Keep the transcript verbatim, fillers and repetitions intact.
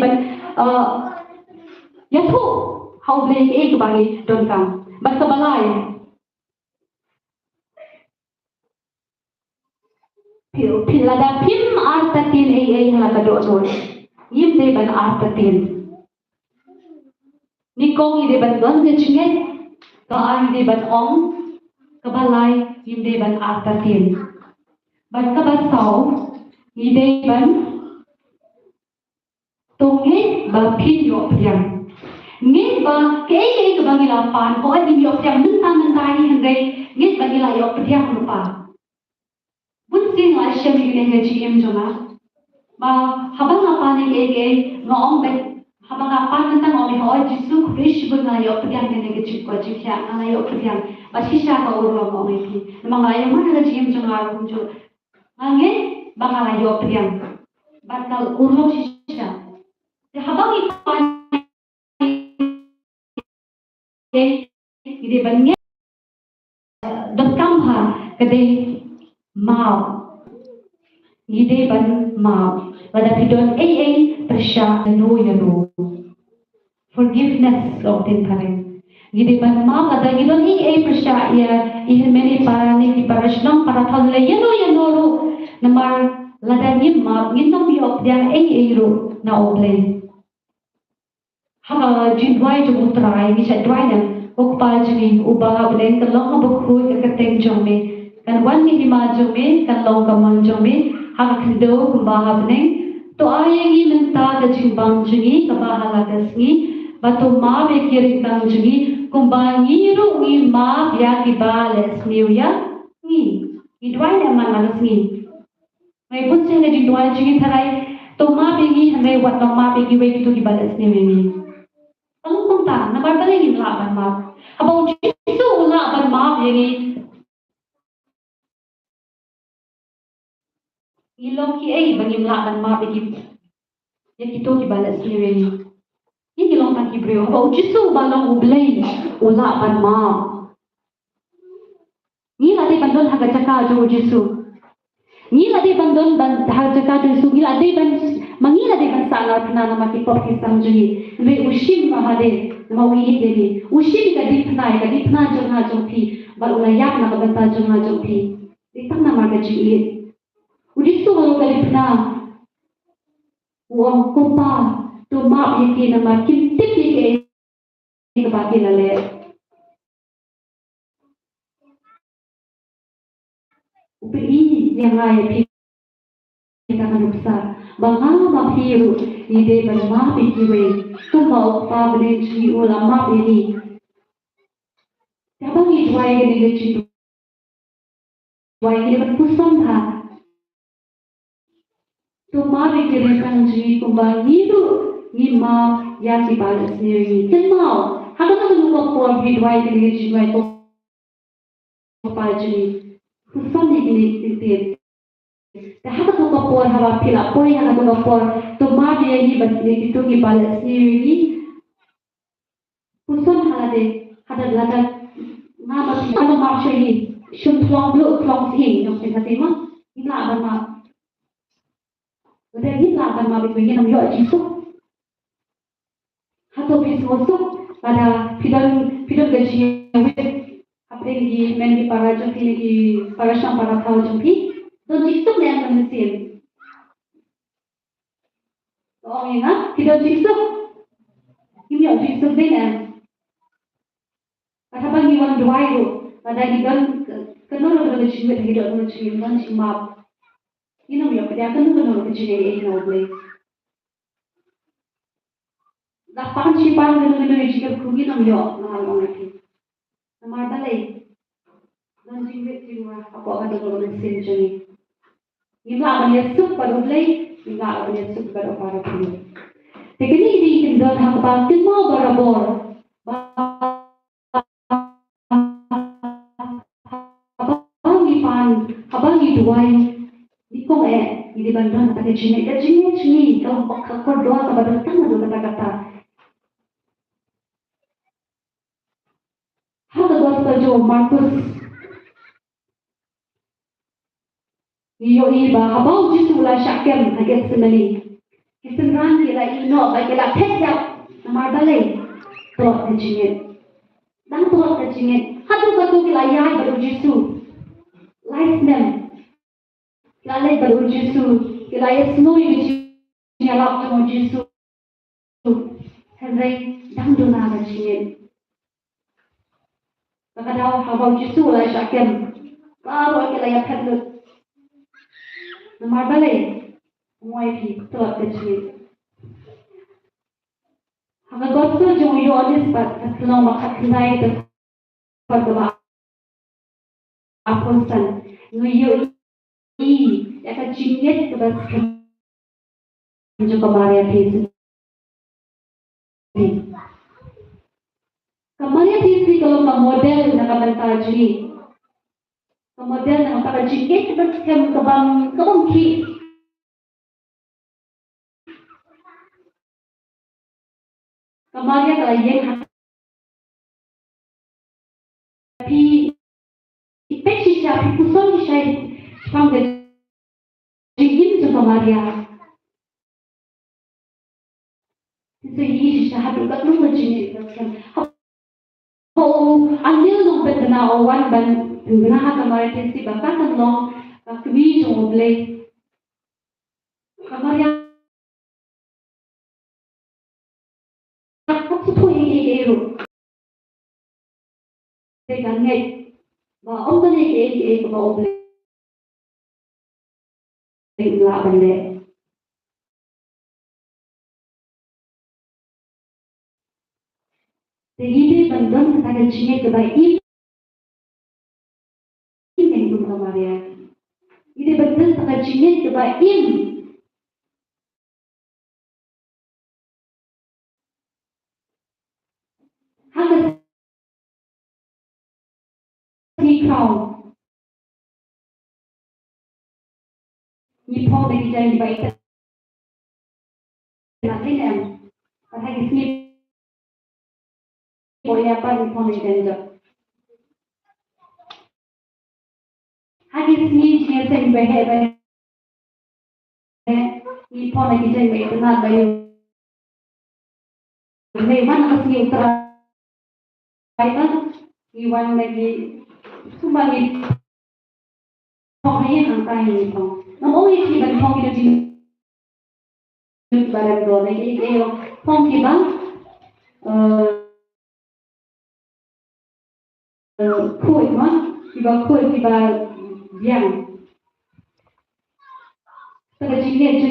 ban, uh, ïathuh ha U Blei ïa kaei kaba ngi donkam. Bad kaba lai, phi, phi, lada phim artatien ei ei ha la ka dohnud, ngim dei ban artatien. Nyngkong ngi dei ban don ka jingngeit, kaba ar ngi dei ban ong, kaba lai ngim dei ban artatien. Bad kaba saw ngi dei ban to ngeit ba phin ïoh pdiang. Ngeit ba kaei kaei kaba ngi la pan, hooid ngim ïoh pdiang mynta mynta hi, hynrei ngeit ba ngi la ïoh pdiang lypa. Bun sien nga la shem ïa kane ka jingim jong nga. Ba haba nga pan ïa kaei kaei nga ong ba, haba nga pan mynta nga ong ba, hooid Jisu, khublei shibun nga la ïoh pdiang ïa kane ka jingkoit jingkhiah, nga la ïoh pdiang. Bad shisha ka urlong, nga ong ïa phi, namar nga la ïoh man ha ka jingim jong nga kumjuh. Nga ngeit ba nga la ïoh pdiang. Bad ka urlong shisha. Te haba ngi pan, ngi dei ban ngeit, donkam ha ka dei map. Ngi dei ban map. Lada phi don ei ei pyrshah ïano ïano. Forgiveness, ka ong ktien phareng. Ngi dei ban map lada ngi don ei ei pyrshah ïa i hynmen i para ne ki para shnong para thaw ne ïano ïano ruh. Namar lada ngim map ngin ym ïoh pdiang ei ei ruh na U Blei. Ha ka jingduwai jong U Trai ngi shait duwai ne, Ko Kpa jong ngi uba ha bneng, kan long kaba khuid ka kyrteng jong me, kan wan ka hima jong me, kan long ka mon jong me ha ka khyndew kumba ha bneng. To ai ïa ngi mynta ka jingbam jong ngi kaba ha la ka sngi, bad to map ïa ki ryngkang jong ngi kumba ngi ruh ngi map ïa kiba leh sniew ïa ngi. Ngi duwai ne man la ka sngi. Hynrei bun sien ka jingduwai jong ngi tharai, to map ïa ngi, hynrei wat la map ïa kiwei kito kiba leh sniew ïa ngi. Ka long kumta, namar balei ngim lah ban map? Haba U Jisu u lah ban map ïa ngi, ngi long kiei ba ngim lah ban map ïa ki, ïa kito kiba leh sniew ïa ngi? Ngi, ngi long tang ki briew. Haba U Jisu uba long U Blei u lah ban map, ngi la dei ban don ha ka jaka jong U Jisu. Ngi la dei ban don ban ha ka jaka jong U Jisu. Ngi la dei ban, ma ngi la dei ban sah narphna namar ki pop ki sam jong ngi. Hynrei u shim ba ha dei, namar u ïeit ïa ngi. U shim ïa ka diengphna, ïa ka diengphna jong nga jong phi. Bad u la ïap na ka bynta jong nga jong phi. Dei tang namar ka jingïeit. U Jisu u long ka diengphna. U ong, Ko Pa, to map ïa ki namar kim tip ïa kaei kaba ki la leh. U pyni ïa nga ïa phi kata ka nuksa ba nga bad phi ruh ngi dei ban map ïa kiwei kumba U Kpa bneng jong ngi u la map ïa ngi. Te haba ngi duwai kane ka jingduwai, ngi dei ban puson ha, to map ïa ki ryngkang jong ngi kumba ngi ruh ngi map ïa kiba leh sniew ïa ngi. Kynmaw, ha kano kano ka por phi duwai kane ka jingduwai, Ko Pa jong ngi, puson ïa kine ki ktien. Te ha kato ka por, haba phi la poi ha kato ka por, to map ïa ngi bad ïa kito kiba leh sniew ïa ngi. Puson ha lade, ha lade, lada nga ma phi, nga map sha ngi, shim thlong bluk thlong sing, jong phi, ha te ma ngim lah ban map. Lada ngim lah ban map, ngin ym ïoh jingsuk. Hato phi sngewsuk lada phi don, phi don ka jingïawit hapdeng ki hynmen ki para jong phi ne ki para shnong para thaw jong phi? Don jingsuk ne em mynsiem? To ong ïa nga, phi don jingsuk? Ngim ïoh jingsuk dei ne em? Bad haba ngi wan duwai ruh, lada ngi don kano kano ka jingmut, ngi don kano jingmut, don jingmap, ngin ym ïoh pdiang kano kano ka jingaiei na U Blei. La pan shi pan kano kano ka jingkyrkhu, ngin ym ïoh, nga ong ïa phi. Namar balei? Don jingmut jingmut hapoh ka dohnud ka mynsiem jong ngi. Ngim lah ban ïasuk bad U Blei, ngim lah ban ïasuk bad u para phi. Te kine ki dei ki kyndon ha kaba kynmaw barabor ba haba ngi pan, haba ngi duwai, ngi kong eh, ngi dei ban don kata ka jingngeit, ka jingngeit jong ngi ka long ka kordor kaba don tang haduh katta katta. Ha ka gospel jong u Markus ngi ïohi ba haba u Jisu u la shah kem ha Gethsemane, Ki synran ki la ïeh noh bad ki la phet ïap. Namar balei? Tlot ka jingngeit. Dang tlot ka jingngeit. Haduh katto ki la ïaid bad u Jisu. Lai snem. Ki la leit bad u Jisu. Ki la ïasnoh ïa ka jingïalap jong u Jisu. Hynrei dang duna ka jingngeit. Kata ka daw haba u Jisu u la shah kem, baroh ki la ïaphet lut. Namar balei? U ong ïa phi, tlot ka jingngeit. Ha ka gospel jong u Ïoannis pat, ka lynnong ba khatkhyndai, ka dkhot kaba arphew san, ngi ïohi ïa ka jingngeit kaba skhem jong ka Maria Theisotti. Ka Maria Theisotti ka long ka model na ka bynta jong ngi. Ka model na ka bynta ka jingngeit kaba skhem, kaba, kaba khih. Ka Maria ka la ïeng ha phi, phi peit shisha, phi puson shisha shaphang ka jingim jong ka Maria. Phi sa ïohi shisha haduh katno ka jingim ka skhem. Haba u angel nongpynbna u wan ban pynbna ha ka Maria Theisotti ba ka kan long ka kmie jong U Blei. Ka Maria ka shu ïohi ïa u. Te ka ngeit ba ym don ïa kiei kiei kaba U Blei u lah ban leh. Te ngi dei ban don kata ka jingngeit kaba im. Im, kum ka Maria. Ngi dei ban don kata ka jingngeit kaba im. Ha ka sngi Crown, ngi phong da ki jaiñ kiba itynnad, em? Bad ha ki sngi Baroh ïa pat ngi phong da ki jaiñ jop. Ha ki sngi jingïaseng ba heh ba heh, ngi phong da ki jaiñ ba itynnad ba ïa. Ngi wan ha ka sngi U Trai ba ngi wan da ki, kumba ngi phong hi hangta hi phong. Ngam ong ïa phi ban phong ki da jingmut ba rem bor, ïa ki, ïa ki phong kiba, eh, eh, khuid ma, kiba khuid, kiba biang. Te ka jingngeit jong